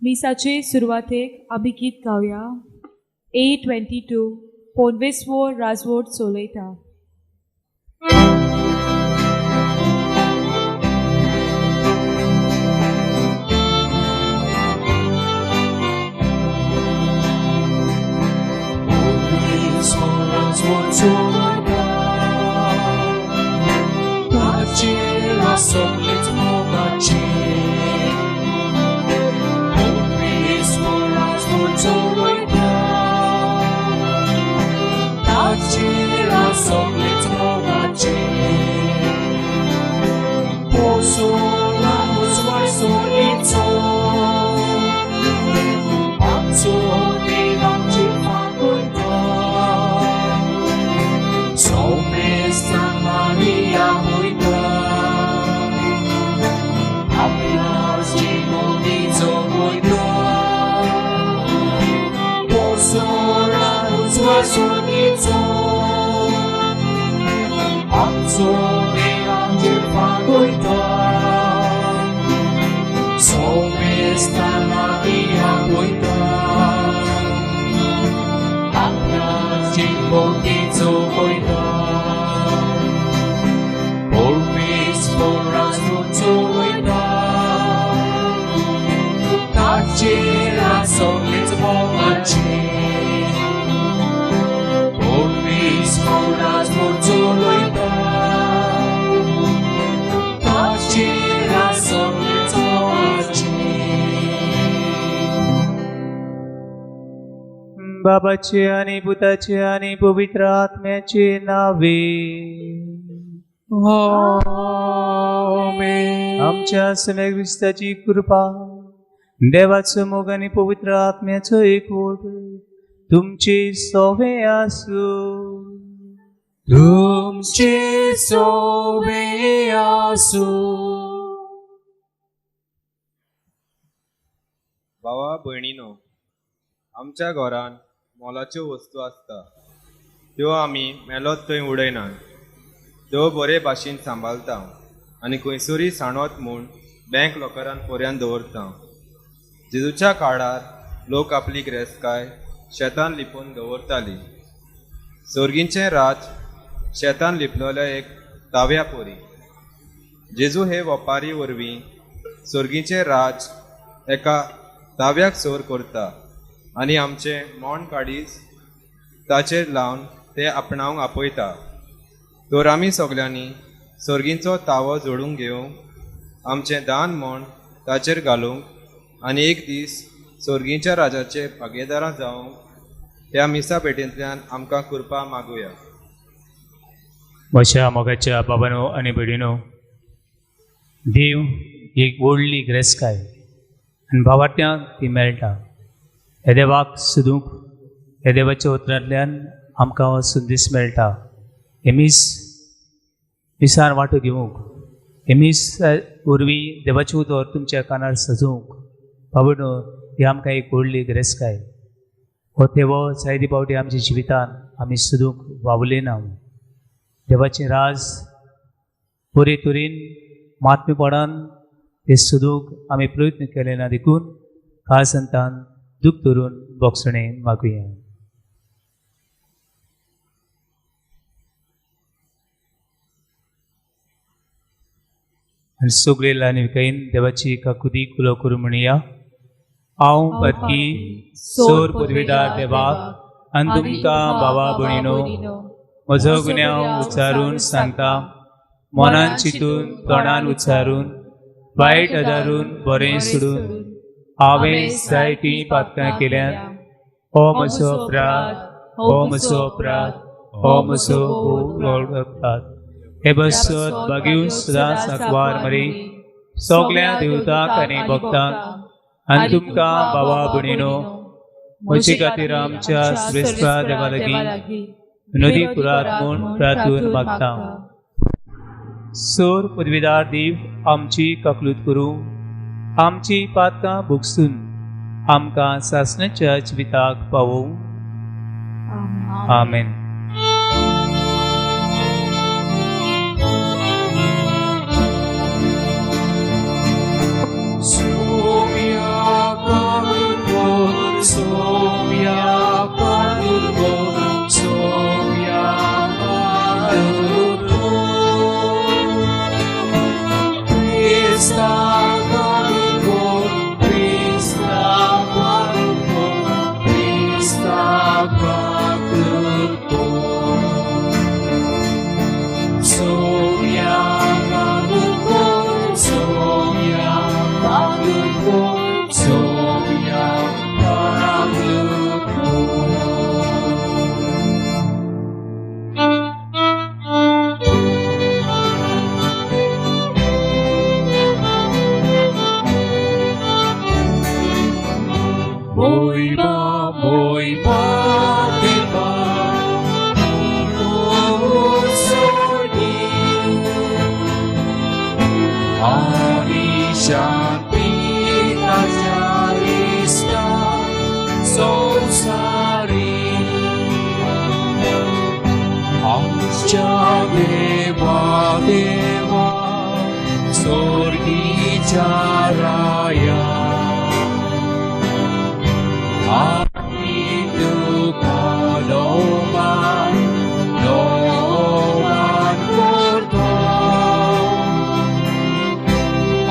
मिसाचे सुरवातेक आमी गीत गावया A22 पोनवेस्वोर राजवोट चलयता. बाबाचे आणि पुताचे आणि पवित्र आत्म्याचे नावे आमेन. आमच्या सगळ्या क्रिस्ताची कृपा, देवाचो मोग आणि पवित्र आत्म्याचो एकवट तुमचे सोवे आसूं. तुमचे सोवे आसूं. भावा भयणीनो, आमच्या घरान मोलाच्यो वस्तू आसता त्यो आमी मेलोत थंय उडयनात, त्यो बरे भाशेन सांबाळता आनी खंयसरूय सांडत म्हूण बँक लॉकरान पर्यान दवरता. जेजूच्या काळार लोक आपली गिरेस्तकाय शेतान लिपोवन दवरताली. सोर्गींचें राज शेतान लिपलेल्या एक ताव्या पोरी. जेजू हे वपारी वरवीं सोर्गींचें राज एका ताव्याक सोर करता आनी आमचें मोण काडीस ताचेर लावन ते आपणावंक आपयता. तर आमी सगल्यांनी सोर्गींचो तावो जोडूंक घेवंक, आमचें दान म्हण ताचेर घालूंक आनी एक दीस सोर्गींच्या राजाचे भागेदारां जावंक ह्या मिसा पेटींतल्यान आमकां कृपा मागुया. म्हज्या मोगाच्या बाबानो आनी भयणीनो, देव एक व्हडली गिरेस्तकाय आनी भावार्थ्यांक ती मेळटा. ह्या देवाक सोदूंक, ह्या देवाच्या उतरांतल्यान आमकां हो संदेश मेळटा. हे मीस मिसान वांटो घेवंक, हे मीस वरवीं देवाचें उतर तुमच्या कानार सजोवंक बाबडो, ही आमकां एक व्हडली गिरेस्तकाय. हो तेवो जायते फावटी आमच्या जिवितान आमी सोदूंक वावले ना. देवाचें राज बरे तरेन महात्मेपणान ते सोदूंक आमी प्रयत्न केले ना, देखून खास संतान दूख धरून बोगसणें मागुया. आनी सगळे ल्हान विकायन देवाची काकुदी कुलो करूं म्हणया. हांव पदकी सोर पदवीदार देवाक आनी तुमकां भावा भयणीनो म्हजो गुन्यांव उच्चारून सांगता, मनान चिंतून तोंडान उच्चारून वायट आदारून बरें सोडून हांवें जायतीं पातकां केल्यात. हो म्हजो अपराध, हो म्हजो अपराध, हो म्हजो व्हड अपराध. हे बसत बागीव सदां साकवार मरी सगल्या देवतांक आनी भक्तांक आनी तुमकां भावा भयणीनो म्हजे खातीर आमच्या श्रेश्ठ देवा लागीं नदी पुरात म्हूण प्रार्थून मागता. सोर पदवीदार देव आमची ककलूत करूं, आमची पातकां भोगसून आमकां सासणाच्या जिविताक पावोवं. आमेन. Sophia. आनी शांती ताच्या इश्टा संवसारी. आमच्या देवा देवा स्वर्गीच्या राया, आमी तुका नोमान नोमान करता,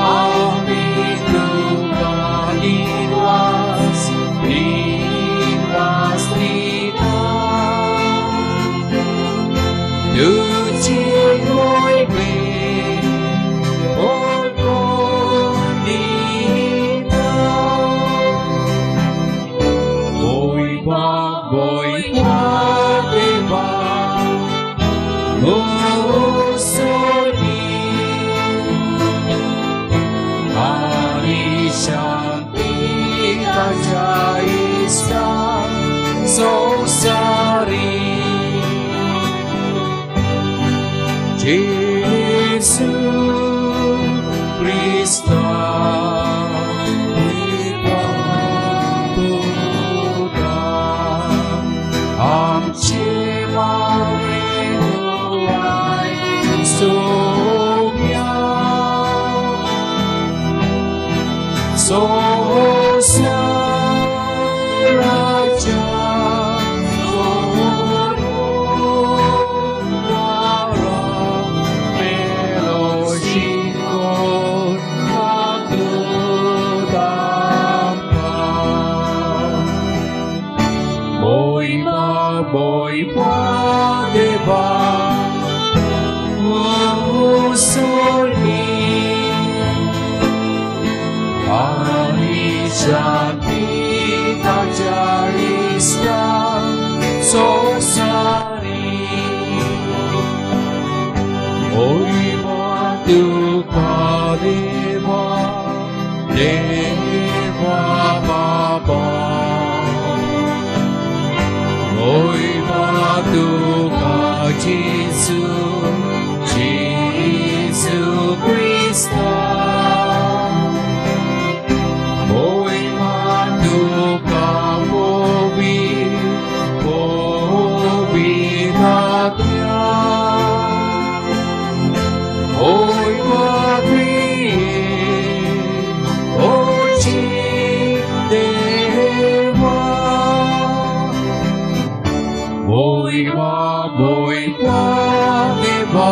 आमी तुका दिनवास दिनवास दिता. तुजी मोयबे ओळखून दिता, मोयबा मोयबा देवा मोसोनी, आनी शांती ताच्या इश्टा संवसारी. Jesu Krista, Buddha, आमचे मावळे सोम्या, संवसाराच्या सोडणारा, मेलो शिकोवन आमकां. मोयबा मोयबा देवा मोसोनी, आनी शांती ताच्या इश्टा संवसारी. मोयबा तुका देवा देवा बाबा, मोयबा तुका जेजू जेजू क्रिस्ता, मोयबा तुका पवित्र पवित्र आत्म्या, मोयबा त्रिएक देवा, मोयबा मोयबा देवा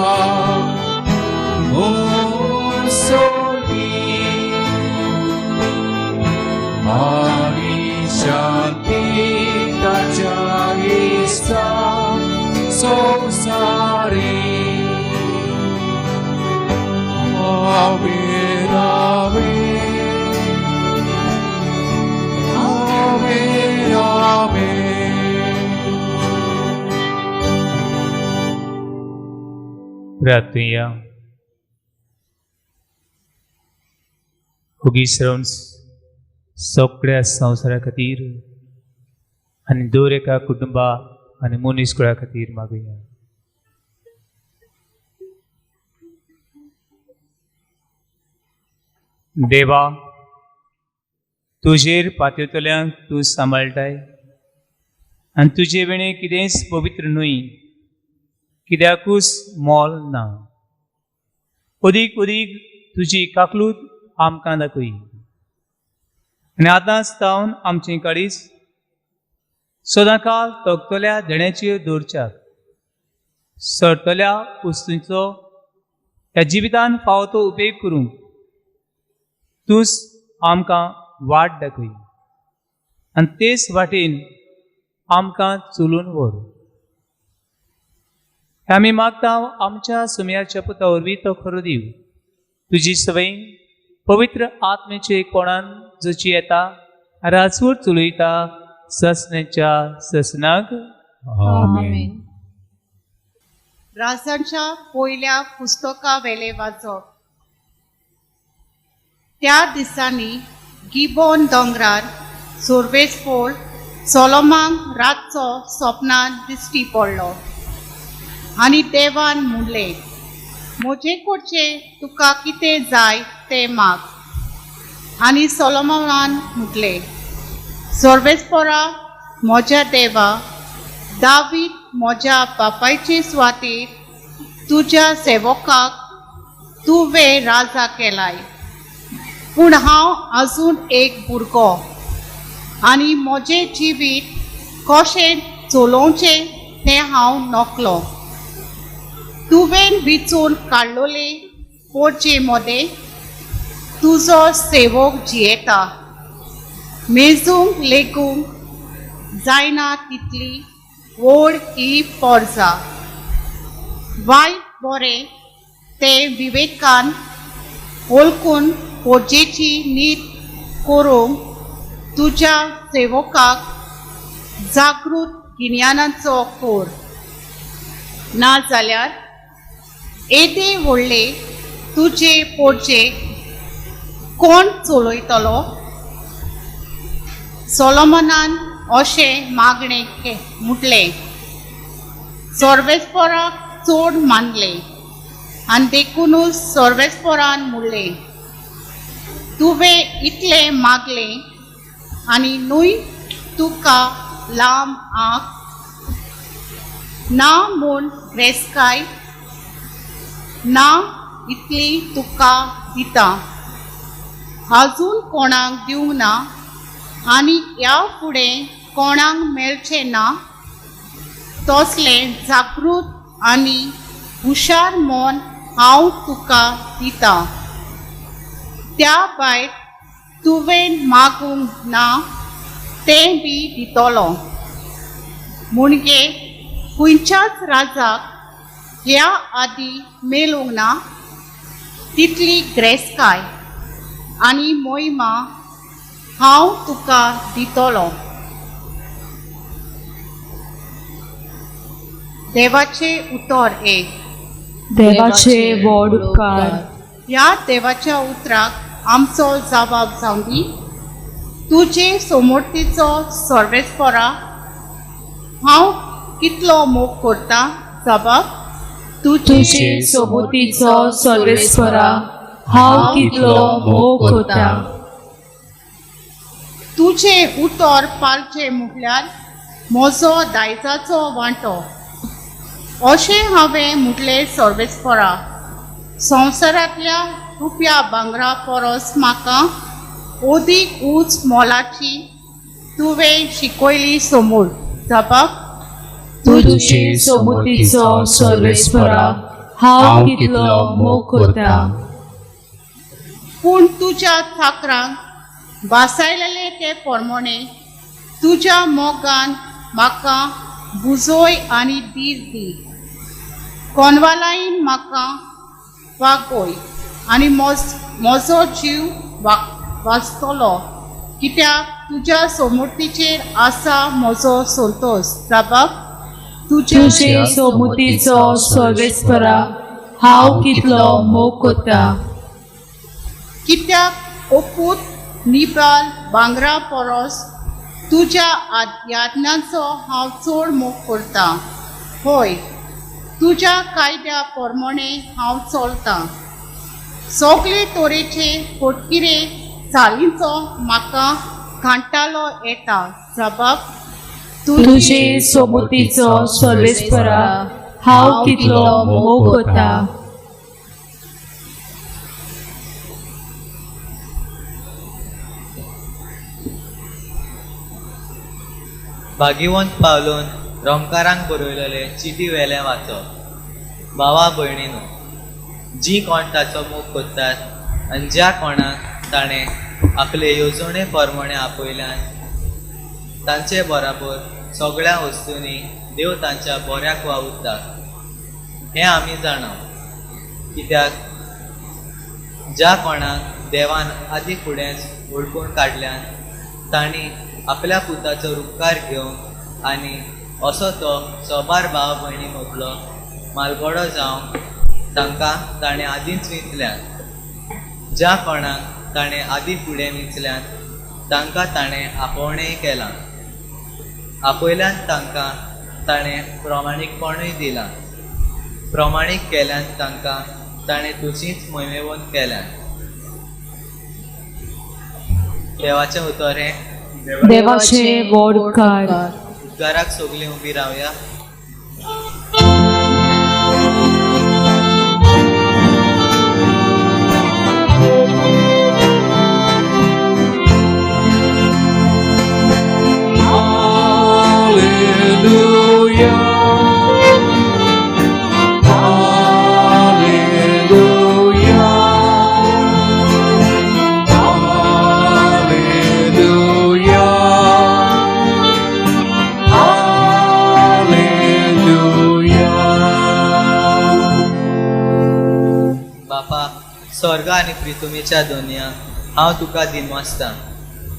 मोसोनी, आनी शांती ताच्या इश्टा संवसारी. आमेन आमेन आमेन आमेन. प्रार्थुया. ओगी श्रवण सगळ्या संवसारा खातीर आनी दर एका कुटुंबा आनी मनीस कुळा खातीर मागुया. देवा, तुजेर पातयतल्यांक तूं सांबाळटाय आनी तुजे विणें कितेंच पवित्र न्हय, कित्याकूच मोल ना. अदीक अदीक तुजी काकलूत आमकां दाखय आनी आतांच तावन आमचें काळीज सदांकाल तगतल्या देण्याचेर दवरच्याक सरतल्या वस्तूंचो ह्या जिवितान फावो तो उपेग करूंक तूंच आमकां वाट दाखय आनी तेच वाटेन आमकां चलून व्हर. हें आमी मागता आमच्या सुमयाच्या पुता वरवीं तो खरो दिव तुजी सवय पवित्र आत्मेचे कोणान जशी येता राजवट चलयता ससनेच्या ससनाक. आमेन. राजांच्या पयल्या पुस्तका वेले वाचप. त्या दिसांनी गिबोन दोंगरार सोर्वेसपोल सोलोमांक रातचो सपनान दिश्टी पडलो आनी देवान म्हणलें, म्हजे कडचें तुका कितें जाय तें माग. आनी सोलोमनान म्हटलें, सर्वेस्परा म्हज्या देवा, दावीद म्हज्या बापायचे सुवातेर तुज्या सेवकाक तुवें राजा केलाय, पूण हांव आजून एक भुरगो आनी म्हजें जिवीत कशें चलोवचें तें हांव नकलो. तुवें विचून काडलोले पोरचे मदें तुजो सेवक जियेता, मेजूंक लेगूंक जायना तितली व्हड ही पोरजा. वायट बरें तें विवेकान वळखून पोरजेची नीत करूंक तुज्या सेवकाक जागृत गिन्यानाचो कोर, ना जाल्यार येदे व्हडले तुजे पोरजे कोण चलयतलो? सोलोमनान अशें मागणें म्हटलें, सर्वेस्पराक चड मानलें आनी देखुनूच सर्वेस्परान म्हणलें, तुवें इतलें मागलें आनी न्हय तुका लांब आंक ना म्हूण ग्रेस्काय ना इतली तुका दिता, आजून कोणाक दिवंक ना आनी ह्या फुडें कोणाक मेळचें ना तसलें जागृत आनी हुशार मन हांव तुका दितां. त्या भायर तुवें मागूंक ना तें बी दितलो. म्हणजे खंयच्याच राजाक ह्या आदीं मेळूंक ना तितली ग्रेस्काय आनी मोहिमा हांव तुका दितलो. देवाचें उतर एक. देवाचे व्हड उपकार. ह्या देवाच्या उतराक आमचो जबाब जावं दी. तुजे समोर्तीचो सर्वेस्परा हांव कितलो मोग करता जबाब. तुजे सोबतीचो सर्वेस्परा हांव कितलो मोग करता. तुजें उतर पाळचें म्हटल्यार म्हजो दायजाचो वांटो अशें हांवें म्हटलें सर्वेस्परा. संवसारांतल्या रुपया भांगरा परस म्हाका अदीक ऊंच मोलाची तुवें शिकयली समूळ जबाब. तुजे सोबतीचो सर्वेस्परा हांव कितलो मोग करता. पूण तुज्या चाकरांक भासायलेले ते प्रमाणे तुज्या मोगान म्हाका बुजोय आनी धीर दी. कोनवालायन म्हाका वागय आनी म्हजो जीव वाचतलो, कित्याक तुज्या समूर्तीचेर आसा म्हजो संतोश जबाब. तुजे सोबतीचो सर्वेस्परा हांव कितलो मोग करता. कित्याक ओपूत निबाल भांगरा परस तुज्या यातनांचो हांव चड मोग करता. हय, तुज्या कायद्या प्रमाणे हांव चलतां. सगळे तरेचे फटकिरे चालींचो म्हाका कांटालो येता जबाब. तुजे सोबतीचो सर्वेस्परा हांव कितलो मोग करता. भाग्यवंत पावलून रोमकारांक बरयलेले चिटी वेलें वाचप. भावा भयणीनो, जी कोण ताचो मोग करतात आनी ज्या कोणाक ताणें आपले येवजणे प्रमाणे आपयल्यान तांचे बराबर सगळ्या वस्तूंनी देव तांच्या बऱ्याक वावुरता हें आमी जाणा. कित्याक ज्या कोणाक देवान आदी फुडेंच वळखून काडल्यान तांणी आपल्या पुताचो रुपकार घेवन आनी असो तो सोबार भाव भयणी मदलो मालगडो जावंक तांकां ताणें आदींच विंचल्यात. ज्या कोणाक ताणें आदीं फुडें विंचल्यात तांकां ताणें आपोवणेंय केलां. आपयल्यान तांकां ताणें प्रमाणीकपणूय दिलां. प्रमाणीक केल्यान तांकां ताणें तुजीच मोहिमेवंत केल्यात. देवाचें उतर हें देवाचे व्हड उपकार. उपकाराक सगलीं उबी रावया. Alleluia, Alleluia, Alleluia, Alleluia. बापा, स्वर्ग आनी प्रितुमेच्या दोनया हांव तुका दिनवासता,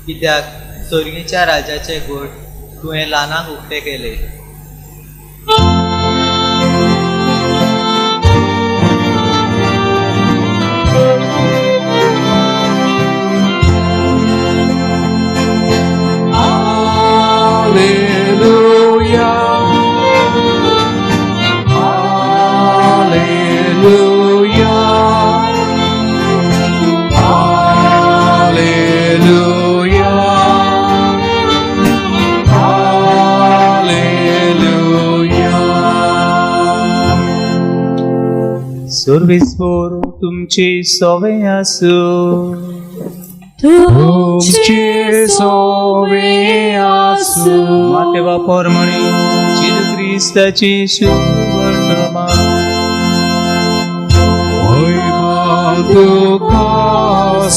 कित्याक स्वर्गीच्या राजाचे गोड तुवें ल्हानांक उक्ते केले. Alleluia, Alleluia, Alleluia, Alleluia. सर्वेस्पोर तुमचे सोवे आसूं. तुमचे सोवे आसूं. मातेवा पोरमणी जेजू क्रिस्ताची शुभवर्तमान. महिमा तुका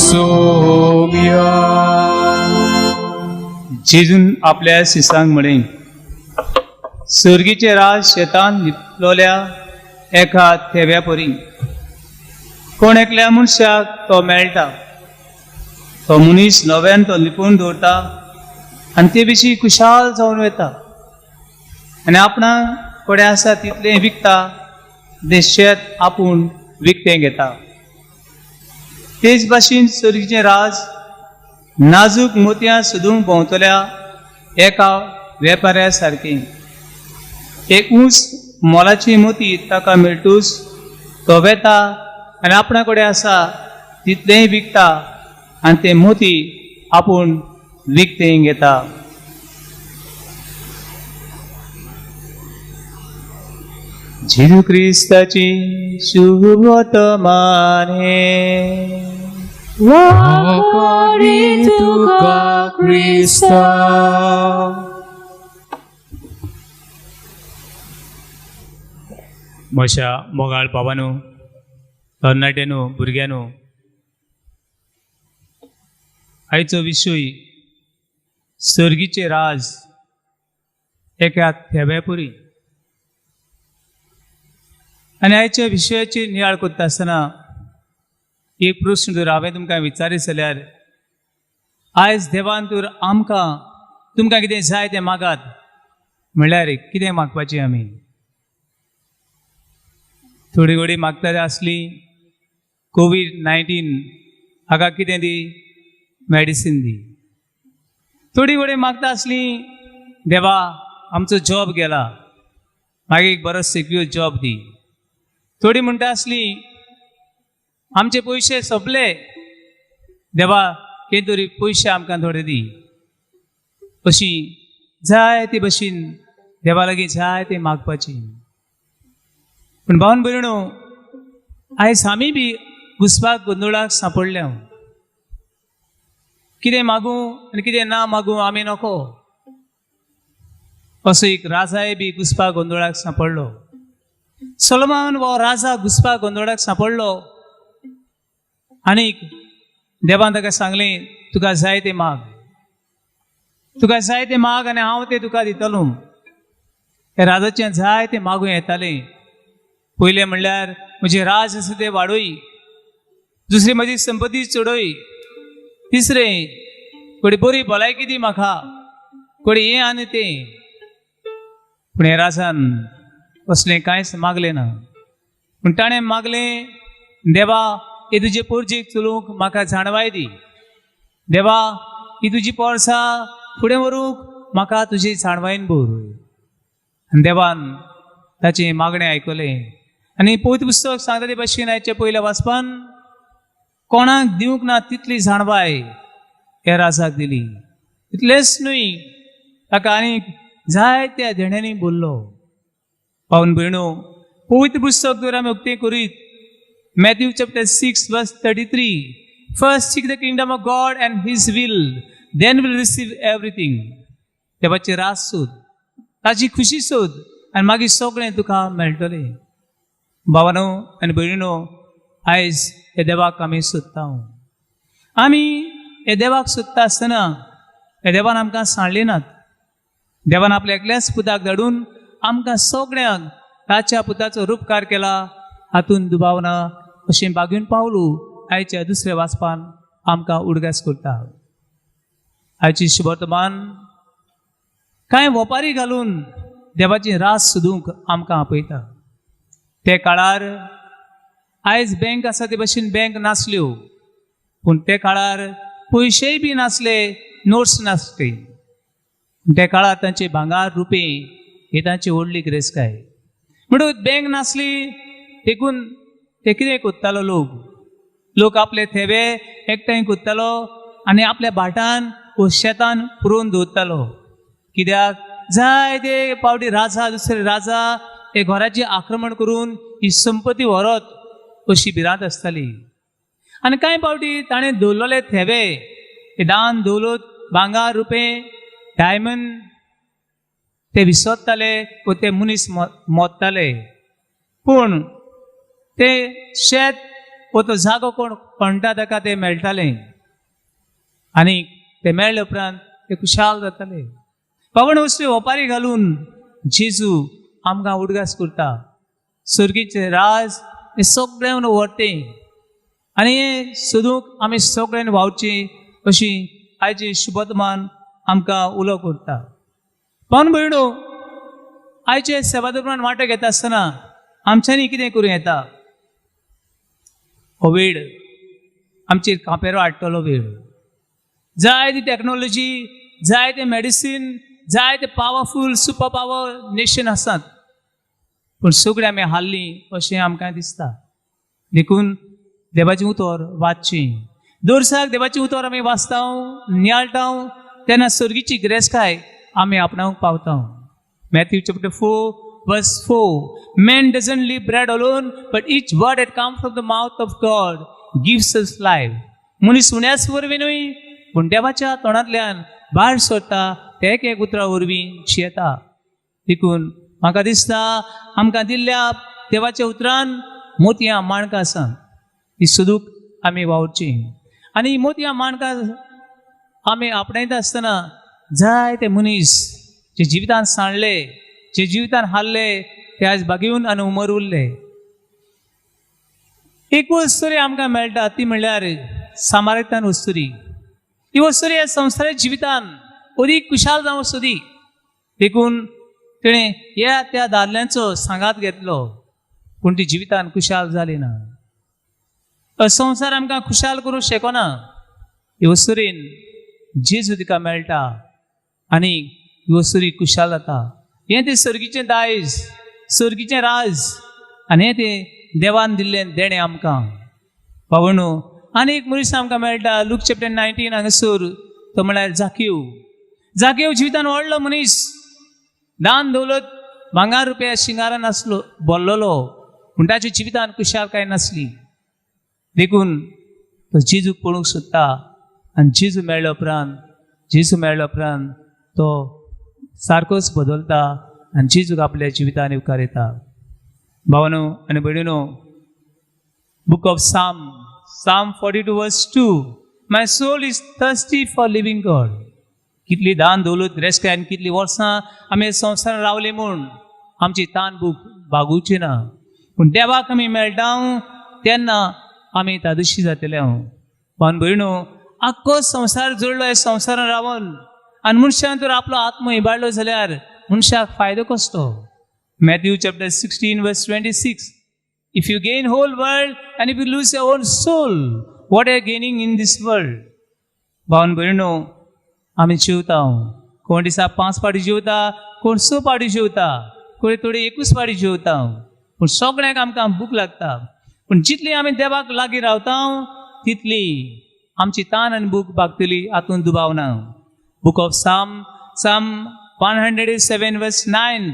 सोम्या. जेजून आपल्या शिसांक म्हळें, सर्गीचे राज शेतान लिपलोल्या एका थेव्या परी. कोण एकल्या मनशाक तो मेळटा, तो मनीस नव्यान तो लिपून दवरता आनी ते विशीं खुशाल जावन वता आनी आपणा कडेन आसा तितलें विकता, तें शेत आपूण विकतें घेता. तेच भाशेन सर्गीचें राज नाजूक मोतयां सोदूंक भोंवतल्या एका वेपाऱ्या सारकें. एक ऊंच मोलाची मोती ताका मेळटूच तो वेता आनी आपणा कडेन आसा तितलेंय विकता आनी तें मोती आपूण विकतें घेता. जेजू क्रिस्ताची शुभवर्तमान. वाखाणी तुका क्रिस्ता. म्हज्या मोगाळ बाबानू, तरणाट्यानू, भुरग्यांनो, आयचो विशय सर्गीचे राज एका थेव्यापुरी. आनी आयच्या विशयाचेर नियाळ करता आसतना एक प्रस्न जर हांवें तुमकां विचारीत जाल्यार, आयज देवान तर आमकां तुमकां कितें जाय तें मागात म्हणल्यार कितें मागपाचें आमी? थोडी घोडी मागता आसली कोवीड-19 हाका कितें दी, मेडिसीन दी. थोडी घोडी मागता आसली, देवा आमचो जॉब गेला, मागीर एक बरो सिक्युअर जॉब दी. थोडी म्हणटा आसली, आमचे पयशे सोंपले, देवा कितें तरी पयशे आमकां थोडे दी. अशी जाय ते भशेन देवा लागीं जाय ते मागपाची. पूण भावन भयणो, आयज आमी बी घुसपाक गोंदळाक सांपडल्या. कितें मागूं आनी कितें ना मागूं आमी नको. असो एक राजाय बी घुसपा गोंदळाक सांपडलो. सोलोमन हो राजा घुसपा गोंदळाक सांपडलो आनीक देवान ताका सांगलें, तुका जाय तें माग, तुका जाय तें माग आनी हांव तें तुका दितलो. ह्या राजाचें जाय तें मागूं येतालें. पयलें म्हणल्यार म्हजें राज आसा तें वाडय, दुसरी म्हजी संपत्ती चडय, तिसरें थोडी बरी भलायकी दी म्हाका, थोडी हें आनी तें. पूण ह्या राजान असलें कांयच मागलें ना. पूण ताणें मागलें, देवा हे तुजे पोरजेक चलोवंक म्हाका जाणवाय दी, देवा ही तुजी पोरसा फुडें व्हरूंक म्हाका तुजी जाणवायेन भर. आनी देवान ताचें मागणें आयकलें. आनी पवित्र पुस्तक सांगता ते भाशेन आयच्या पयल्या वाचपान कोणाक दिवंक ना तितली जाणवाय ह्या राजाक दिली. तितलेंच न्हय, ताका आनीक जायत्या देण्यांनी बोल्लो. पावन भयणो, पवित्र पुस्तक जर आमी उक्तें करीत, Matthew chapter 6 verse 33, "First seek the kingdom of God and his will, then will receive everything." देवाचे राज सोद, ताजी खुशी सोद आनी मागीर सगळें तुका मेळटलें. भावानो आनी भयणीनो, आयज हे देवाक आमी सोदता. आमी हे देवाक सोदता आसतना हे देवान आमकां सांडले नात. देवान आपल्या एकल्याच पुताक धाडून आमकां सगळ्यांक ताच्या पुताचो रुपकार केला, हातून दुबाव ना अशें बागून पावलू आयच्या दुसऱ्या वाचपान आमकां उडगास करता. आयची शुभवर्तमान कांय वपारी घालून देवाची रास सोदूंक आमकां आपयता. ते काळार आयज बँक आसा ते भशेन बँक नासल्यो, पूण ते काळार पयशेय बी नासले, नोट्स नासले. त्या काळार तांचे भांगार, रुपे हे तांची व्हडली गिरेस्तकाय. म्हणून बँक नासली देखून ते कितें करतालो लोक? लोक आपले थेवे एकठांय करतालो आनी आपल्या भाटान वो शेतान पुरोवन दवरतालो. कित्याक जाय ते पावटी राजा, दुसरे राजा हे घराचें आक्रमण करून ही संपत्ती व्हरत अशी भिरांत आसताली. आनी कांय पावटी ताणें दवरलेले थेवे हे दान दौलत, भांगार, रुपे, डायमंड ते विसरताले वो ते मनीस मोत्ताले, पूण ते शेत वो तो जागो कोण खणटा ताका ते मेळटालें आनी ते मेळ्ळे उपरांत ते खुशाल जाताले. पवन, वस्तू ओपारी घालून जेजू आमकां उडगास करता, सर्गीचें राज हें सगळ्यां व्हरतें आनी हें सोदूंक आमी सगळ्यांनी वावची अशी आयची शुभवर्तमान आमकां उलो करता. पावन भयणो, आयचे सेवा दरम्यान वांटो घेता आसतना आमच्यांनी कितें करूं येता? हो वेळ आमचेर कांपेरो हाडटलो वेळ. जाय ती टॅक्नोलॉजी, जाय ते मेडिसीन, जाय ते पावरफूल सुपर पावर नेशन आसात, पूण सगळें आमी हारलीं अशें आमकां दिसता. देखून देवाचें उतर वाचचें. दरसाक देवाचें उतर आमी वाचता, नियाळटा, तेन्ना सर्गीची गिरेस्तकाय आमी आपणावंक पावता. Matthew chapter 4 verse 4, "Man doesn't live bread alone, but each word that comes from the mouth of God gives us life." मनीस उण्याच वरवीं न्हय, पूण देवाच्या तोंडांतल्यान भायर सरता ते एक एक उतरा वरवीं जियेता. देखून म्हाका दिसता, आमकां दिल्ल्या देवाच्या उतरान मोतयां माणकां आसा, ती सोदूंक आमी वावरची. आनी मोतयां माणकां आमी आपणायता आसतना जायते मनीस जे जिवितान सांडले, जे जिवितान हारले, ते आयज बागेवन आनी उमर उरले. एक वस्तुरी आमकां मेळटा, ती म्हणल्यार सामारितान वस्तुरी. ही वस्तुरी ह्या संवसाराच्या जिवितान अदीक खुशाल जावंक सोदी, देखून तिणें ह्या त्या दादल्यांचो सांगात घेतलो, पूण ती जिवितान खुशाल जाली ना. संवसार आमकां खुशाल करूंक शकना. ही वस्तुरीन जेजू तिका मेळटा आनी ही वस्तुरी खुशाल जाता. हें तें सर्गीचें दायज, सर्गीचें राज आनी हें तें देवान दिल्लें देणें आमकां. भावणो, आनी एक मनीस आमकां मेळटा लूक चॅप्टर 19 हांगासर, तो म्हळ्यार जाकीव. जाकीव जिवितान व्हडलो मनीस, दान दौलत, भांगार, रुपया, शिंगारान आसलो बोल्लोलो, पूण ताच्या जिवितान खुशालकाय नासली. देखून तो जेजूक पळोवंक सोदता आनी जेजू मेळ्ळ्या उपरांत तो सारकोच बदलता आनी जेजूक आपल्या जिवितान येवकार येता. भावानो आनी भयणीनो, Book of Psalm, Psalm 42 verse 2, "My soul is thirsty for living God." कितली दान दौलत गिरेस्तकाय आनी कितली वर्सां आमी संवसारान रावले म्हूण आमची तान भूक भागोवची ना, पूण देवाक आमी मेळटा तेन्ना आमी तादुशी जातले. हांव भावन भयणो, आख्खो संवसार जोडलो ह्या संवसारान रावन आनी मनशान जर आपलो आत्मो इबाडलो जाल्यार मनशाक फायदो कसलो? Matthew chapter 16 verse 26, "If you gain whole world and if you lose your own soul, what are gaining in this world?" भावन भयणो, आमी जेवता. कोण दिसा पांच फावटी जेवता, कोण स फावटी जेवता, कोणी थोडी एकूच फावटी जेवता. पूण सगळ्यांक आमकां भूक लागता. पूण जितली आमी देवाक लागीं रावता तितली आमची तान आनी भूक भागतली, हातूंत दुबाव ना. Book of Psalm, Psalm 107 verse 9,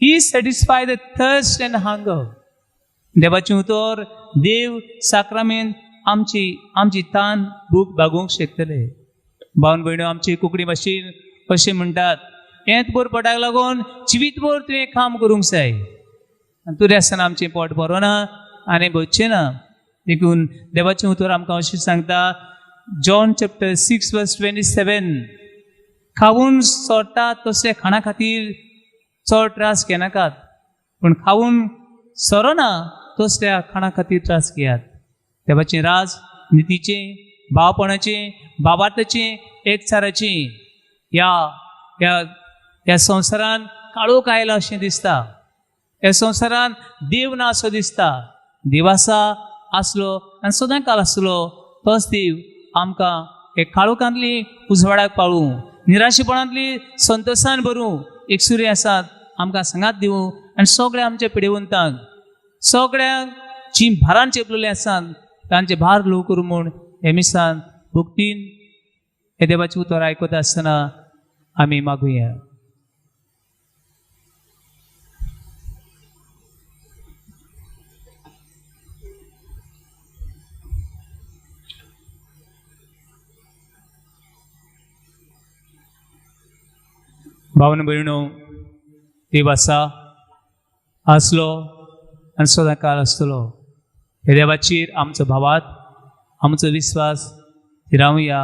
he satisfy the thirst and hunger. देवाचें उतर, देव साक्रामेंत आमची आमची तान भूक भागोवंक शकतले. भावन भयणो, आमची कोंकणी भाशेन अशें म्हणटात, हेंच भर पोटाक लागून जिवीतभर तुवें काम करूंक जाय. आनी तुरें आसतना आमचें पोट बरो ना आनी भरचें ना. देखून देवाचें उतर आमकां अशें सांगता, John chapter 6 verse 27, खावून सोडटा तसले खाणा खातीर चड त्रास घेनाकात, पूण खावून सोरोना तसल्या खाणा खातीर त्रास घेयात. देवाचें राज नितीचें, भावपणाचें, भावार्थाचें, एकचाराचें. ह्या ह्या ह्या संवसारान काळोख आयला अशें दिसता, ह्या संवसारान देव ना असो दिसता. देव आसा, आसलो आनी सदां काल आसलो. तोच देव आमकां हे काळोखांतली उजवाडाक पाळूं, निराशेपणांतली संतोशान भरूं, एकसुरी आसात आमकां सांगात दिवं आनी सगळ्या आमच्या पिडेवंतांक, सगळ्यांक जी भारान चेपलेले आसात तांचे भार ल्हव करूं म्हूण हे मिसान भक्तीन हे देवाचें उतर आयकता आसतना आमी मागुया. भावन भयणो, देव आसा, आसलो आनी सदां काळ आसतलो. हे देवाचेर आमचो भावात, आमचो विस्वास थिरावया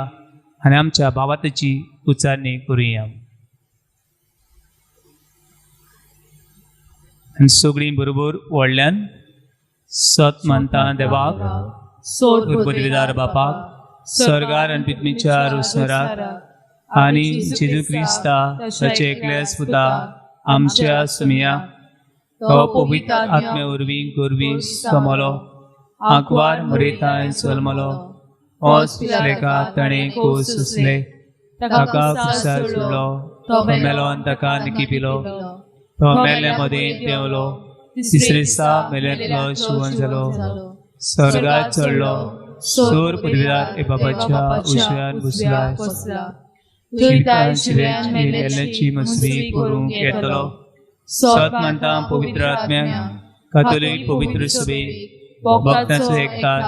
आनी आमच्या भावाताची उच्चारणी करुया. आनी सगळीं बरोबर व्हडल्यान सत मानता देवाक, पदवीदार बापाक, सर्गार आनी पितमीच्या रुसराक, आनी जेजू क्रिस्ता ताचे एकल्याच पुता आमच्या सुमया, तो पवित्र आत्म्या वरवीं गोरवी समलो, आंकवार मरेताय जल्मलो, ओस लेखा ताणें कोस सुसले, ताका कुसार सोडलो, तो मेलो आनी ताका निकिपिलो, तो मेल्ल्या मदें देंवलो, तिसरे दिसा मेल्यांतलो शिवण जालो, स्वर्गात चडलो, सोर पदवीदार बाबाच्या उशव्यान बसला, जिवितान मेल्ल्याची मसरी करूंक येतलो. सत मानता पवित्र आत्म्याक, कातोलीक पवित्र सभे, भक्तांचो एकतार,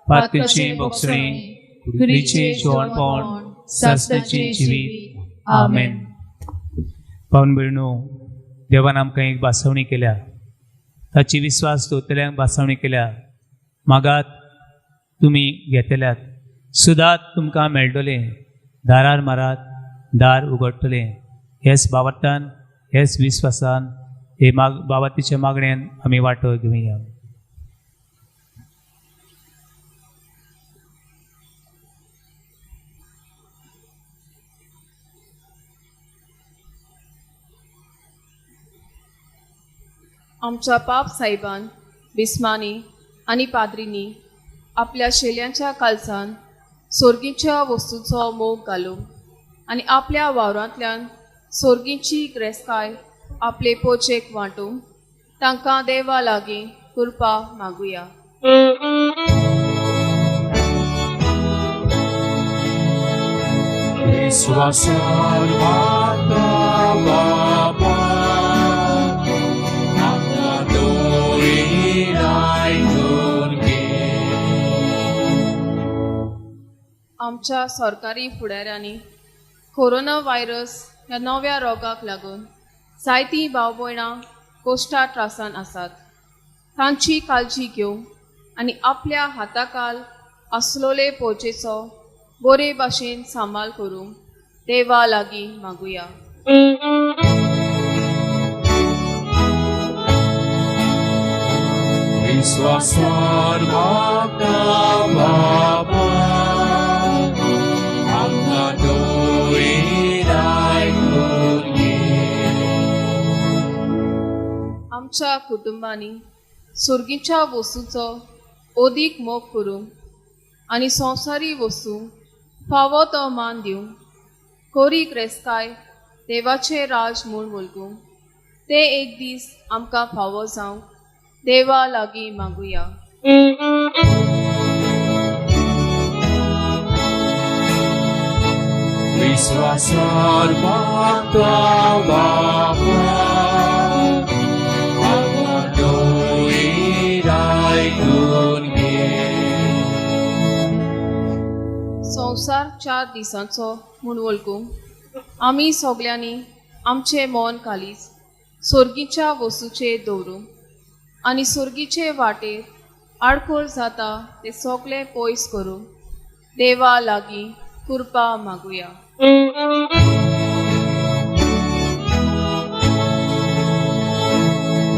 पातकाची बोगसणी, कुडीचें जेवणपण, सासणाचें जिवीत. आमेन. पावन भयणो, देवान आमकां एक भासवणी केल्या, ताची विस्वास दवरतल्यांक भासवणी केल्या. मागात तुमी घेतल्यात, सुदात तुमकां मेळटलें, दारार मारात दार उगडटलें. हेच बाबतान, हेच विस्वासान, हे बाबातीच्या मागण्यान आमी वांटो घेवया. आमच्या पाप साहेबान, बिस्मानी आनी पाद्रींनी आपल्या शेल्यांच्या कालसान सोर्गीच्या वस्तूचो मोग घालूं आनी आपल्या वावरांतल्यान सोर्गीची ग्रेस्काय आपले पोचेक वांटूं तांकां देवा लागीं कृपा मागुया. विश्वासान माता बापा आमकां दोरी आयकून घे. आमच्या सरकारी फुडाऱ्यांनी कोरोना व्हायरस ह्या नव्या रोगाक लागून जायतीं भाव भयणां कोश्टा त्रासान आसात, तांची काळजी घेवंक आनी आपल्या हाताकाल आसलोले पोचेचो बरे भाशेन सांबाळ करूंक देवा लागीं मागुया. विश्वासान माता बापा आमकां दोरी आयकून घे. आमच्या कुटुंबांनी सुर्गीच्या वस्तूचो अदीक मोग करूंक आनी संवसारी वस्तूंक फावो तो मान दिवंक कोरी क्रेस्ताय देवाचें राज म्हूण वळखूंक ते एक दीस आमकां फावो जावंक देवा लागीं मागुया. विश्वासार मागता बापा आमकां दोयर आयकून घे. संवसार 4 दिसांचो म्हूण वळखूंक आमी सगल्यांनी आमचें मन कालीज सोर्गीच्या वस्तूचेर दवरूंक आनी सोर्गीचे वाटेर आडखळ जाता ते सगळें पयस करूंक देवा लागीं कृपा मागुया.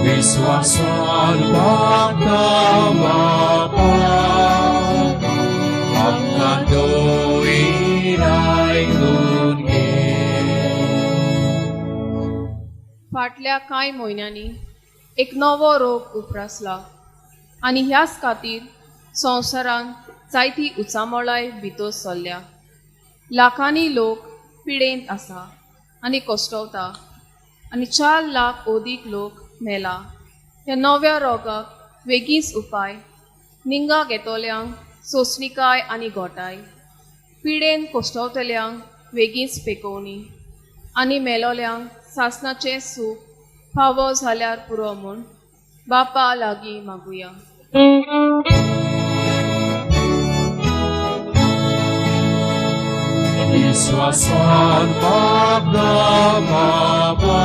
विश्वासान मागता बापा आमकां दोयर आयकून घे. फाटल्या कांय म्हयन्यांनी एक नवो रोग उप्रासला आनी ह्याच खातीर संवसारांत जायती उचामळाय भितर सरल्या. लाखांनी लोक पिडेंत आसा आनी कश्टवता आनी 4 लाख अदीक लोक मेला. ह्या नव्या रोगाक वेगींच उपाय निंगा घेतल्यांक सोंसणिकाय आनी घोटाय, पिडेन कश्टवतल्यांक वेगींच पेकोवणी आनी मेलोल्यांक सासणाचें सूख फावो जाल्यार पुरो म्हूण बापा लागीं मागुया. विश्वासान मागता बापा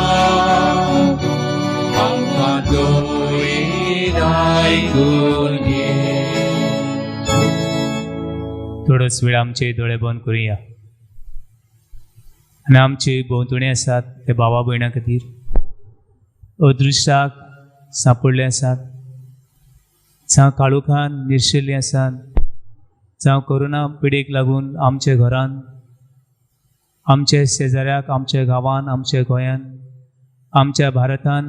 आमकां दोयर आयकून घे. थोडोच वेळ आमचे दोळे बंद करुया आनी आमचे भोंवतणी आसात ते भावा भयणां खातीर अदृश्टाक सांपडले आसात, जावं काळोखान निर्शेल्ले आसात, जावं कोरोना पिडेक लागून आमच्या घरान, आमच्या शेजाऱ्याक, आमच्या गांवान, आमच्या गोंयान, आमच्या भारतान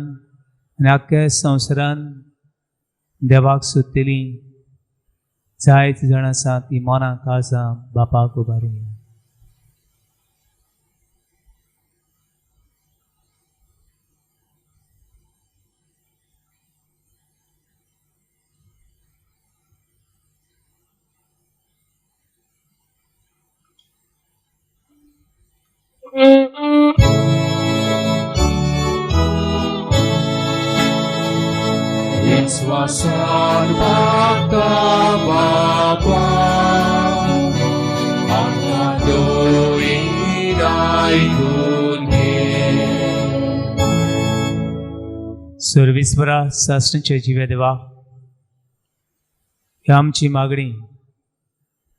आनी आख्ख्या संवसारान देवाक सोदतली जायतीं जाणां आसात. ती मनां काळजां बापाक उबारुया. विश्वासान मागता बापा आमकां दोयर आयकून घे. सर्वेस्परा सासणाच्या जिव्या देवा, ही आमची मागणी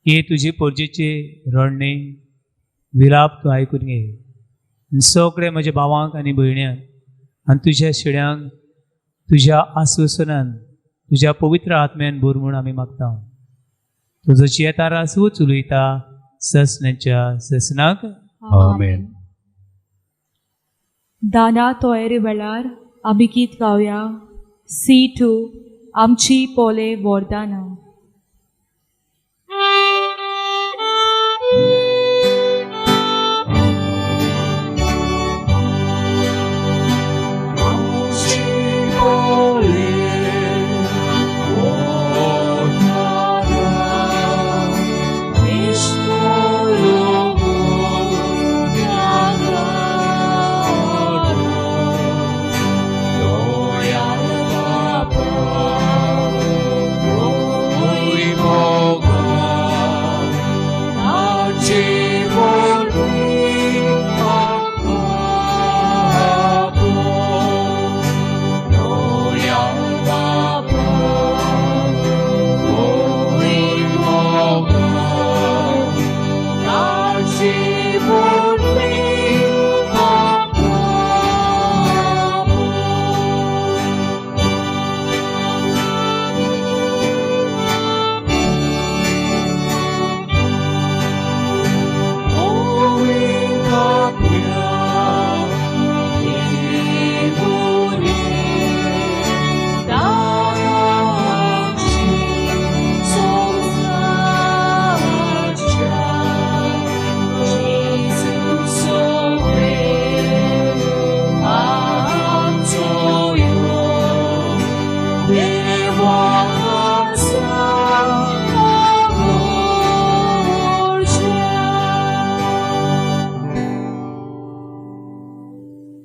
हे तुजे पोरजेचे रडणे विलाप तूं आयकून घे. सगळे म्हज्या भावांक आनी भयण्यांक आनी तुज्या शिड्यांक तुज्या आस्वासनान, तुज्या पवित्र आत्म्यान भर म्हूण आमी मागता. तुजो जियेता राजवूच उलयता ससनाच्या ससनाक. आमेन. दाना तोयरे वेळार आमी गीत गावया C2 आमची पोले वरदाना. Oh,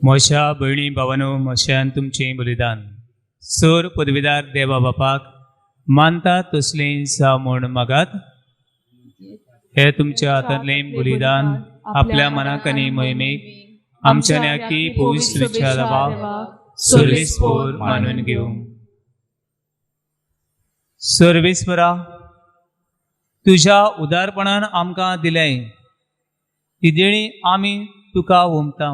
म्हज्या भयणी भावानो, म्हज्यान तुमचें बलिदान सोर पदवीदार देवा बापाक मानता तसलें जावं म्हूण मागात. हे तुमच्या हातांतलें बलिदान आपल्या मनाक आनी मोहिमेक आमच्या न्याकी पवित्र देवाक सर्वेस्पोर मानून घेवं. सर्वेस्परा, तुज्या उदारपणान आमकां दिलें ती देणी आमी तुका ओंपता,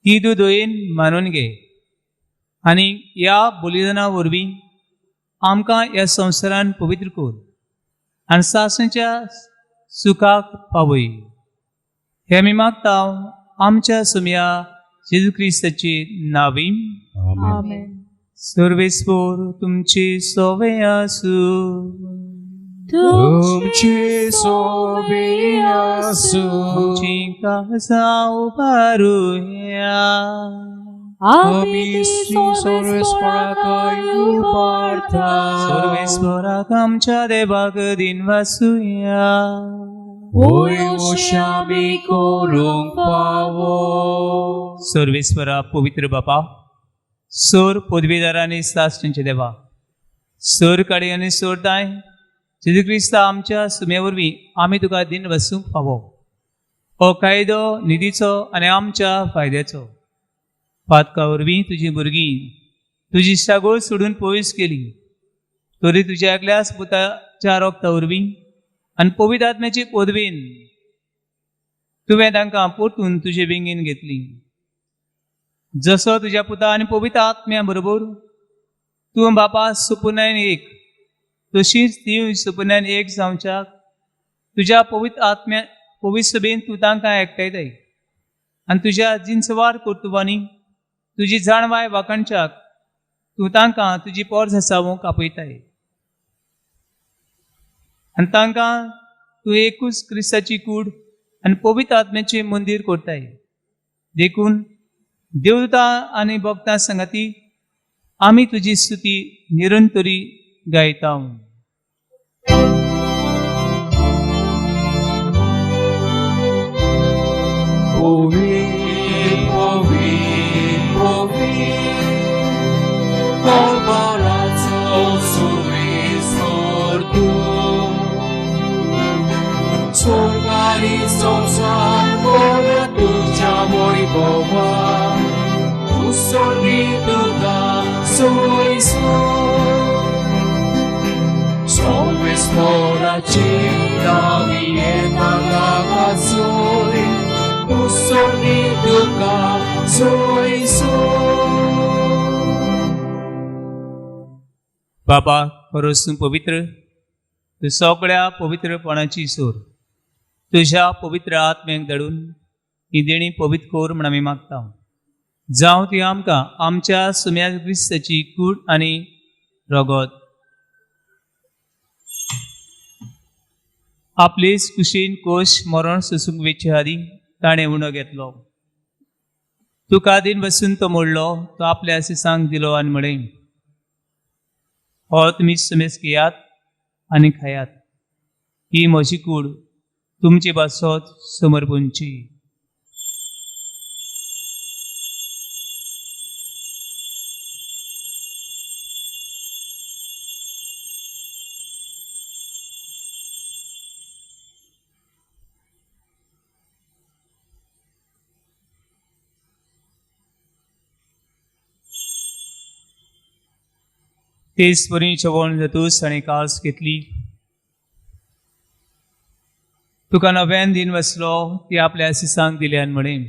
ती तूं दयेन मानून घे आनी ह्या बलिदाना वरवीं आमकां ह्या संवसारान पवित्र कर आनी सासणच्या सुखाक पावय. हे आमी मागता आमच्या सुमया जेजू क्रिस्ताची नावी. आमेन. सर्वेस्पोर तुमची सोवे आसूं. तुमची सोबी आसूं. तुमची काळजां उबारुया. आमी सर्वेस्पराक उबारता. सर्वेस्पराक आमच्या देवाक दिन वासुया. होय अशें आमी करूंक फावो. सर्वेस्परा पवित्र बापा, सोर पदवीदार आनी सासणीचे देवा, सोर काडी आनी सोर दाय जेजू क्रिस्ता आमच्या सुम्या वरवीं आमी तुका दिन वसूंक फावो. हो कायदो निधीचो आनी आमच्या फायद्याचो. पातका वरवीं तुजी भुरगीं तुजी सागोळ सोडून पयस केली तरी तुज्या एकल्याच पुताच्या रोगता वरवीं आनी पवित्र आत्म्याची पदवीन तुवें तांकां परतून तुजे बेंगीन घेतली. जसो तुज्या पुता आनी पवित्र आत्म्या बरोबर तूं बापा सुपुनायन एक, तशीच ती सुपुनायन एक जावच्याक तुज्या पवित्र आत्म्या पवित्र सभेन तूं तांकां एकठांयताय आनी तुज्या जिनसवार कर्तुबांनी तुजी जाणवाय वाखाणच्याक तूं तांकां तुजी पोर जावंक आपयताय आनी तांकां तूं एकूच क्रिस्ताची कूड आनी पवित्र आत्म्याचें मंदीर करताय. देखून देवता आनी भक्तां संगाती आमी तुजी स्तुती निरंतरी गायता. Ovi, ovi, ovi, Palazzo sull'isortu, Sorgari संसार कोण तुझ्या वैभवा, उसोली तुका सोयसो. सोमेस्पोराची नावी येता कासोय, उसोली तुका सोयसो. बाबा खरोच तूं पवित्र, तूं सगळ्या पवित्रपणाची सोर. तुज्या पवित्र आत्म्याक धाडून ही देणी पवित्र कर म्हूण आमी मागता. जावं ती आमकां आमच्या सुम्या क्रिस्ताची कूड आनी रगत. आपलेच कुशीन कोश मरण सोसूंक वेचे आदीं ताणें उणो घेतलो. तुका दिन बसून तो मोडलो, तो आपल्या सिसांक दिलो आनी म्हळें, हो तुमी सुमेस घेयात आनी खायात, ही म्हजी कूड तुमचे पासत समर्पणची. तेच वरी चवण जातूच आनी कास घेतली. तुका नव्यान दिन वसलो, ती आपल्या सिसांक दिली आनी म्हळें,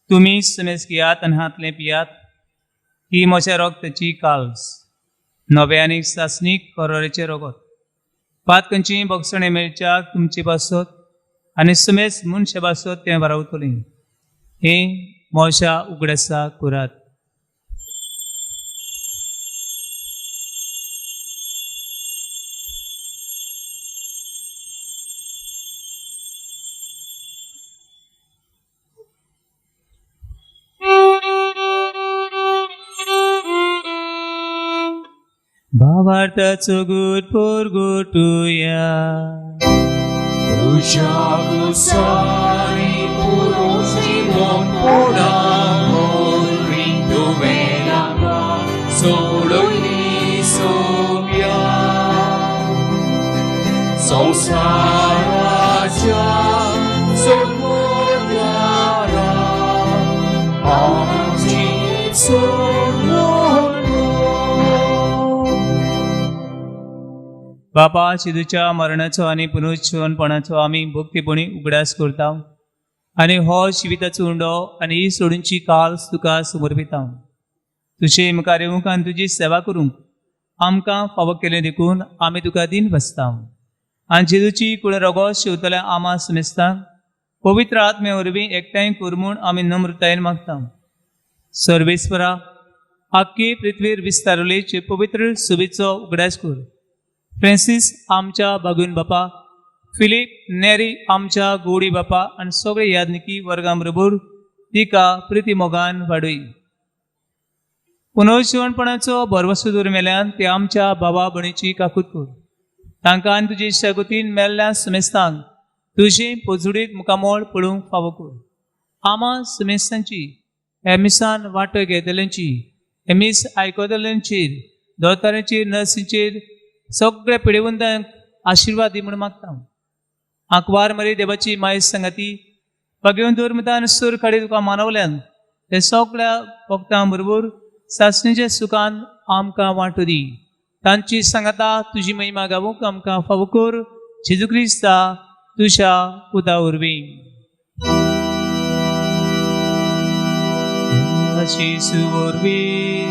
तुमी सुमेस घेयात आनी हातलें पियात, ही म्हज्या रगताची काल्स, नव्या आनी सासणीक करोरेचें रगत. पातकांची भोगसणें मेळच्याक तुमचे पासत आनी सुमेस मनशा पासत तें वारावतलें. हें म्हज्या उगडासा करात. भावार्थाचो गुट पोरगोटुया. तुज्या कुसानी पुरोजिवनपणा वरवीं तुवें आमकां सोडयली सोम्या. संवसाराच्या सोडवणारा आमची सोडवण. बापा, जेजूच्या मरणाचो आनी पुनरुज्जीवनपणाचो आमी भक्तीपणी उगडास करता आनी हो जिविताचो उंडो आनी ही सोडूंची काल तुका समर्पिता. तुजे मुखार येवंक आनी तुजी सेवा करूंक आमकां फावो केलें देखून आमी तुका दीन बसता. आनी जेजूची कुळ रोगो शिंवतल्या आमा सुमेस्तांक पवित्र आत्मे वरवीं एकठांय कर म्हूण आमी नम्रतायेन मागता. सर्वेस्परा, आख्खी पृथ्वीर विस्तारलेचे पवित्र सुबेचो उगडास कर. फ्रांसीस आमच्या बागून बापा, फिलीप नेरी आमच्या गोडी बापा आनी सगळे यादनिकी वर्गां बरोबर तिका प्रिती मोगान वाडय. पुनर्जिवणपणाचो भरवसो दवर मेल्यान ते आमच्या बाबा भयणीची काकूत कर. तांकां आनी तुजी शगतीन मेल्ल्या सुमेस्तांक तुजें पोजुडीत मुखामोळ पळोवंक फावो कर. आमा सुमेस्तांची ह्या मिसान वांटो घेतल्यांची, हे मीस आयकतल्यांचेर, दोतोरांचेर, नर्सींचेर, सगळ्या पिडेवंतांक आशिर्वाद दी म्हूण मागता. आंकवार मरे देवाची माय संगती भगवंत धर्मदान सूर खाडी तुका मानवल्यान ते सगळ्या भक्तां बरोबर सासणीच्या सुखान आमकां वांटो दी. तांची सांगाता तुजी महिमा गावूंक आमकां फावो कर. जेजू क्रिस्ता तुज्या पुता वरवीं. जेजू वरवीं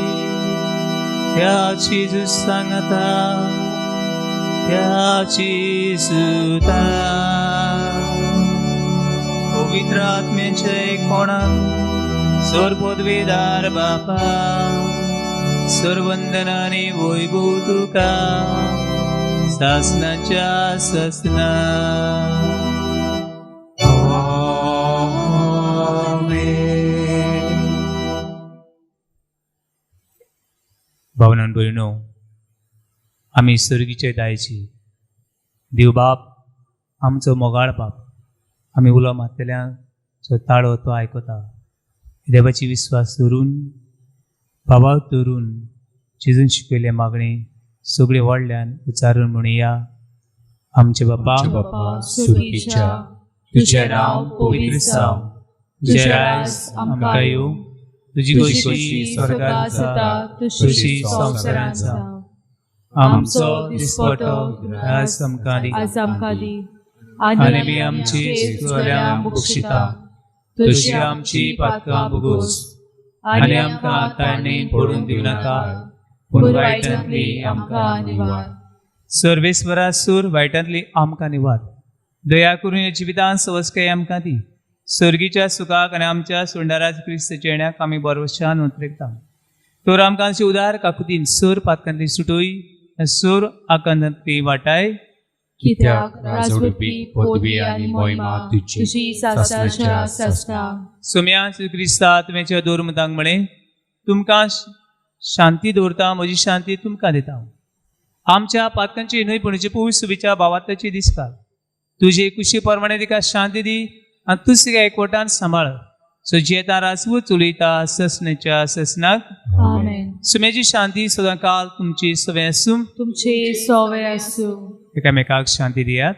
त्या जेजू सांगाता त्या जेजुता पवित्र आत्म्याच्या कोणाक सर्वपदवीदार बापा, सर्वंदनानी वैभव तुका सासनाच्या सासना. आमेन. भावनान भयणो, आमी सर्गीचे दायची देव बाप आमचो मोगाळ बाप आमी उलो मारतल्यांचो ताळो तो आयकता. देवाची विस्वास धरून, भावाक धरून जेजून शिकयले मागणी सगळे व्हडल्यान उच्चारून म्हणुया. आमचे बापा, आमच्या बापा सुर्गीच्या, तुजें नांव पवित्र जावं, तुजें राज आमकां येवं, तुजी खोशी स्वर्गांत जाता तशी संवसारांत जावं. आमचो दिसपटो घास आमकां दी आज आमकां दी आनी आमी आमची चुकल्यांक बक्षिता तशी आमची पातकां भोगोस आनी आमकां ताणें पडून दिवं नाका, पूण वायटांतली आमकां निवार. सर्वेस्वरा सूर वायटांतली आमकां निवार. दया करून ह्या जिवितांत सवस्काय आमकां दी. सर्गीच्या सुखाक आनी आमच्या सुंदराज क्रिस्ताच्या येण्याक आमी बरवशान उतरेकता. तर आमकां अशी उदार काकुतीन सूर पातकांतली सुटोय, सूर आकांतांतली वाटाय. कित्याक राजवटी, पदवी आनी महिमा तुजी सासणाच्या सासणा. सोम्या क्रिस्ता तुवें दोर मुतांक म्हळें, तुमकां शांती दवरता, म्हजी शांती तुमकां दिता. आमच्या पातकांची न्हय पूण पूय सुबीच्या भावात्याची दिसता. तुजे कुशी प्रमाणे तिका शांती दी आनी तूं तिका एकवटान सांबाळ. सो जियेता राजवत चलयता ससनेच्या ससनाक. आमेन. सुम्याची शांती सदां काल तुमची सवे आसूं. तुमचे सोवे आसूं. एकामेकाक शांती दियात.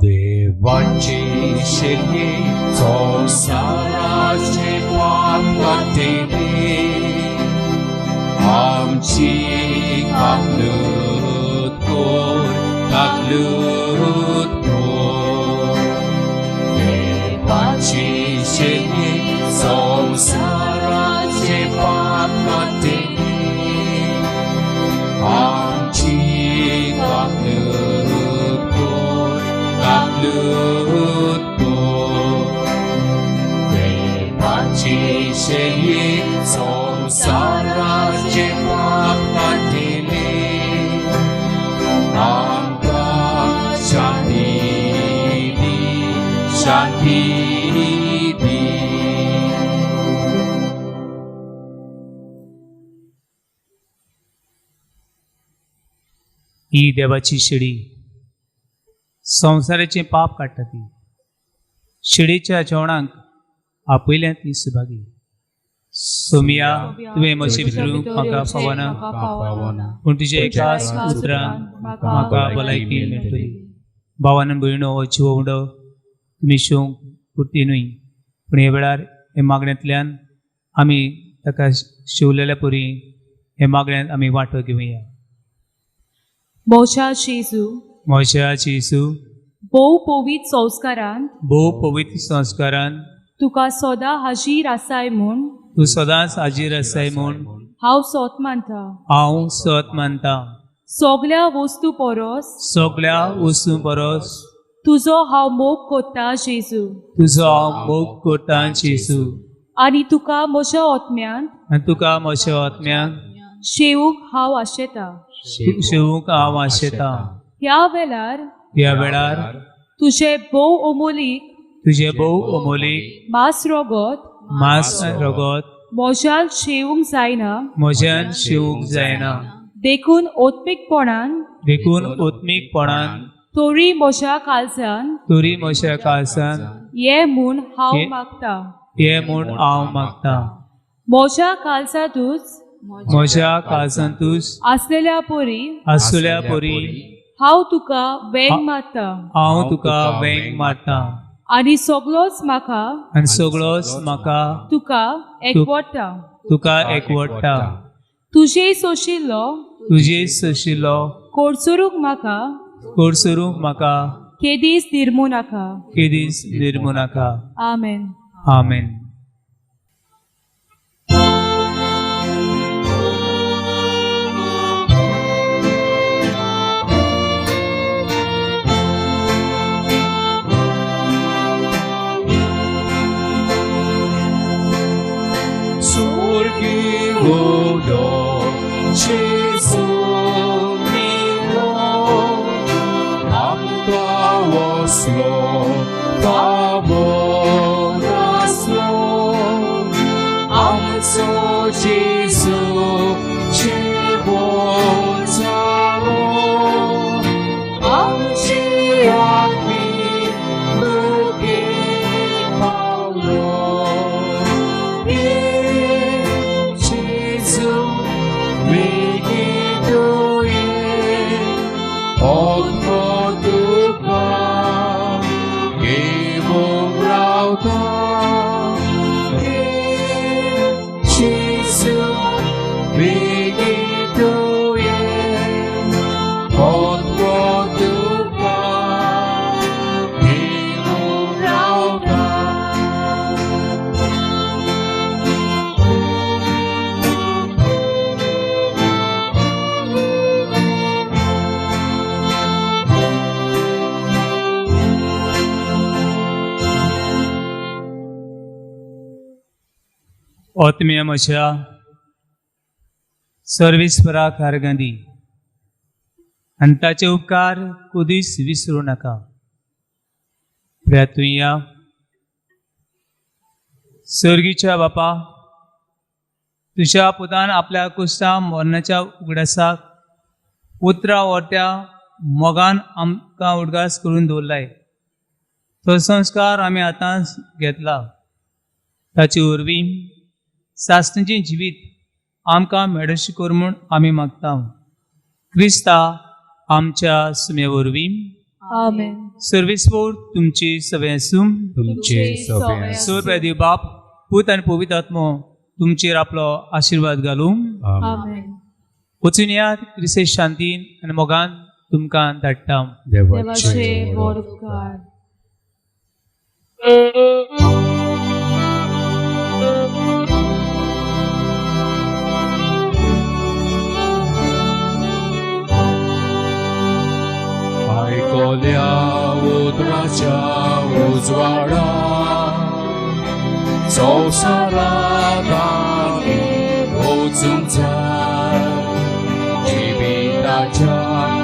देवाची शेती संवसाराचे पाप काडटली, आमची काकलूत कर, काकलूत कर. देवाची शेती संवसाराचे पाप काडटली, आमची काकलूत कर, काकलूत कर. देवाची शेती संवसाराचे पाप काडटली, आमकां शांती दी, शांती दी. ही देवाची शिडी संवसाराचें पाप काडटा ती शिडीच्या जेवणाक आपयल्या ती सुभागी. सोमिया तुवें म्हजे भितरूंक म्हाका फावना, पूण तुज्या एकाच उतरान म्हाका भलायकी मेळटली. भावान भयणो हो जिवो उंडो तुमी शिवंक पुरती न्हय, पूण हे वेळार हे मागण्यांतल्यान आमी ताका शिवलेल्या परी हे मागण्यांत आमी वांटो घेवया. म्हज्या जेजू, म्हज्या जेजू, भोव पवित्र संस्कारान, भोव पवित्र संस्कारान तुका सदां हाजीर आसाय म्हूण, तूं सदांच हाजीर आसाय म्हूण हांव सोत मानता. हांव सत मानता. सगल्या वस्तू परस, सगल्या वस्तू परस तुजो हांव मोग कोत्ता जेजू, तुजो हांव मोग कोत्ता जेजू, आनी तुका म्हज्या आत्म्यान, आनी तुका म्हज्या आत्म्यान शेवूंक हांव आशेता. शेवूंक हांव आशेता. ह्या वेळार, ह्या वेळार तुजें भोव अमोलीक, तुजें भोव अमोलीक मास रगत, मास रगत म्हज्यान शेवूंक जायना, म्हज्यान शेवूंक जायना, देखून ओत्मीकपणान, देखून ओत्मीकपणान तोरी म्हज्या काळजान, तोरी म्हज्या काळजान ये म्हूण हांव मागता, ये म्हूण हांव मागता. म्हज्या काळजांतूच, म्हज्या काळजांतूच आसलेल्या परी, आसलेल्या परी हांव तुका वेंग मारता, हांव तुका वेंग मारता, आनी सगलोच म्हाका, आनी सगलोच म्हाका तुका एकवटता, तुका एकवटता. तुजे सोशिल्लो, तुजे सोशिल्लो कोडसरूंक म्हाका, कोडसरूंक म्हाका केदीस निर्मू नाका, केदीस निर्मू नाका. आमेन. आमेन. आत्म्या म्हज्या सर्वेस्पराक आर्गां आनी ताचे उपकार कदीच विसरूं नाका. प्रार्थुया. सर्गीच्या बापा, तुज्या पुतान आपल्या कुस्ता मरणाच्या उगडासाक उतरां व्हरत्या मोगान आमकां उडगास करून दवरलाय. तो संस्कार आमी आतां घेतला. ताचे वरवीं सासणाचें जिवीत आमकां मेळशी कर म्हूण आमी मागता. क्रिस्ता आमच्या सुमे वरवीं. आमेन. सर्वेस्पोर तुमची सगळें आसूं. तुमचे सगळें. सर्व देव बाप, पूत आनी पवित्र आत्मो तुमचेर आपलो आशिर्वाद घालूं. आमेन. वचून यात क्रिस्ते शांतीन आनी मोगान तुमकां धाडटा. देवाचे व्हड उपकार. आयकल्या उतराच्या उजवाडा संवसारांत आमी वचूंक जाय. जिविताच्या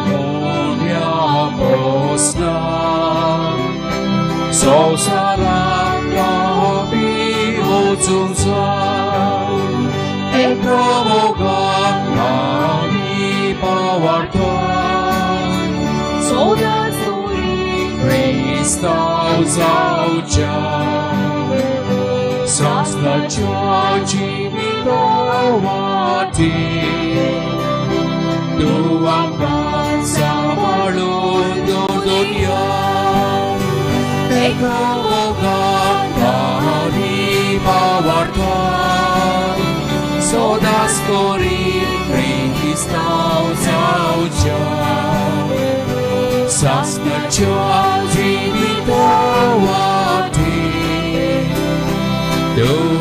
मोन्या प्रस्नाक संवसारांत आमी वचूंक जाय. एका मोगान आमी पावता. जावच्या सासणाच्या जिविता वाटे तूं आमकां सांबाळून दवरया एका मोगान आनी भावार्थान सदांच करी क्रिस्तांव जावच्या सासणाच्या जिविता वाटे तूं